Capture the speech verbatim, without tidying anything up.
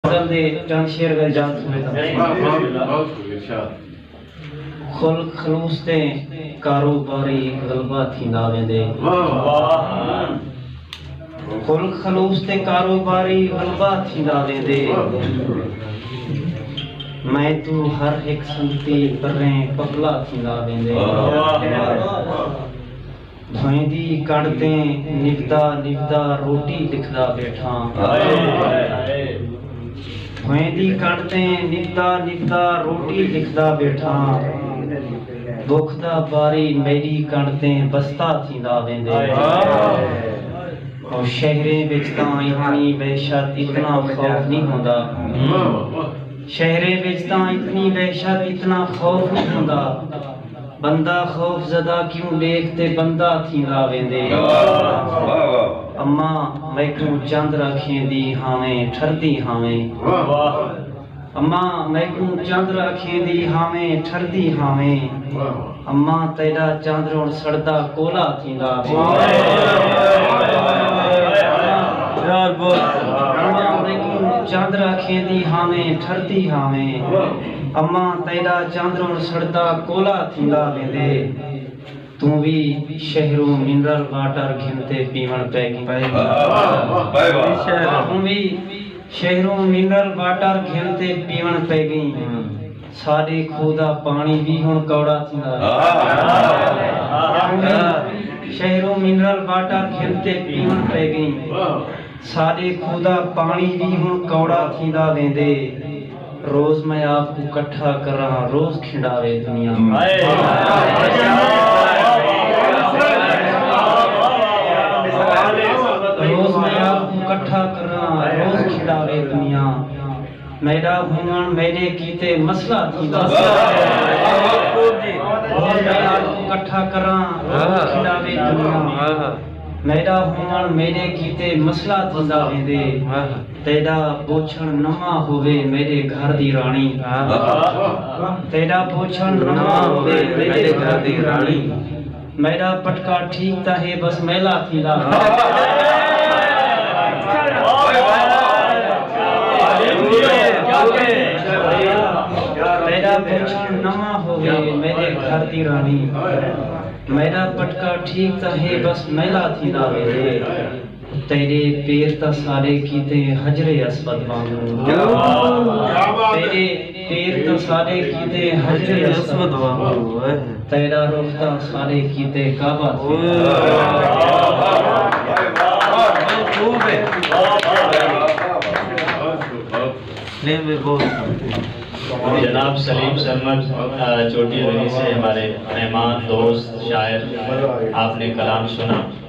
غزل دے چند شعر ڳل اجازت ہووے تاں۔ واہ، واہ، واہ، ارشاد۔ خلق خلوص تے کاروباری غلبہ تھیندا ویندے۔ واہ، واہ۔ خلق خلوص تے کاروباری غلبہ تھیندا ویندے۔ واہ۔ میں توں ہر ہک سنگتی پریں پپلا تھیندا ویندے۔ واہ، واہ۔ بھوئیں دی کنڈ تے نبدا نبدا روٹی لکھدا ٻیٹھاں۔ ہائے، ہائے۔ بھوئیں دی کنڈ تے نبدا نبدا روٹی لکھدا ٻیٹھاں۔ بکھ دا باری میݙی کنڈ تے بستہ تھیندا ویندے۔ ہائے، ہائے۔ او شہریں وچ تاں اتنی وحشت، اتنا خوف نہیں ہوندا۔ شہریں وچ تاں اتنی وحشت، اتنا خوف نہیں ہوندا۔ بندہ خوف زدہ کنوں ݙیکھ تے بندہ تھیندا ویندے۔ واہ، واہ، واہ۔ اماں میکوں چندر اکھیندی ہاویں، ٹھردی ہاویں۔ واہ۔ اماں میکوں چندر اکھیندی ہاویں، ٹھردی ہاویں۔ واہ۔ اماں تیݙا چندر ہݨ سڑدا کولا تھیندا ویندے۔ واہ۔ اماں میکوں چندر اکھیندی ہاویں، ٹھردی ہاویں۔ اماں تیݙا چندر ہݨ سڑدا کولا تھیندا ویندے۔ توں وی شہروں منرل واٹر گھن تے پیوݨ پئے ڳئیں۔ واہ، واہ، واہ، واہ۔ توں وی شہروں منرل واٹر گھن تے پیوݨ پئے ڳئیں۔ ہوں۔ ساݙے کھوہ دا پاݨی وی ہݨ کوڑا تھیندا۔ واہ۔ توں وی شہروں منرل واٹر گھن تے پیوݨ پئے ڳئیں۔ واہ۔ ساݙے کھوہ دا پاݨی وی ہݨ کوڑا تھیندا ویندے۔ روز میں آپ کوں کٹھا کراں، روز کھنڈاوے دنیا۔ ہائے۔ روز میں آپ کوں کٹھا کراں، روز کھنڈاوے دنیا۔ میݙا ہووݨ میݙے کیتے مسئلہ تھیندا۔ روز میں آپ کوں کٹھا کراں، روز کھنڈاوے دنیا۔ میݙا ہووݨ میݙے کیتے مسئلہ تھیندا ویندے۔ واہ۔ تیݙا پوچھݨ نواں ہووے میݙے گھر دی راݨی۔ واہ۔ تیݙا پوچھݨ نواں ہووے میݙے گھر دی راݨی۔ میݙا پٹکا ٹھیک تاں ہے بس میلا تھیندا۔ تیݙا پوچھݨ نواں ہووے میݙے گھر دی راݨی۔ میݙا پٹکا ٹھیک تاں ہے بس میلا تھیندا ویندے۔ تیݙے پیر تاں ساݙے کیتے حجر اسود وانگوں۔ کیا بات ہے۔ تیݙے پیر تاں ساݙے کیتے حجر اسود وانگوں۔ تیݙا رخ تاں ساݙے کیتے کعبہ تھی۔ جناب سلیم سرمد، آ، چوٹی علی سے ہمارے مہمان، دوست، شاعر، آپ نے کلام سنا۔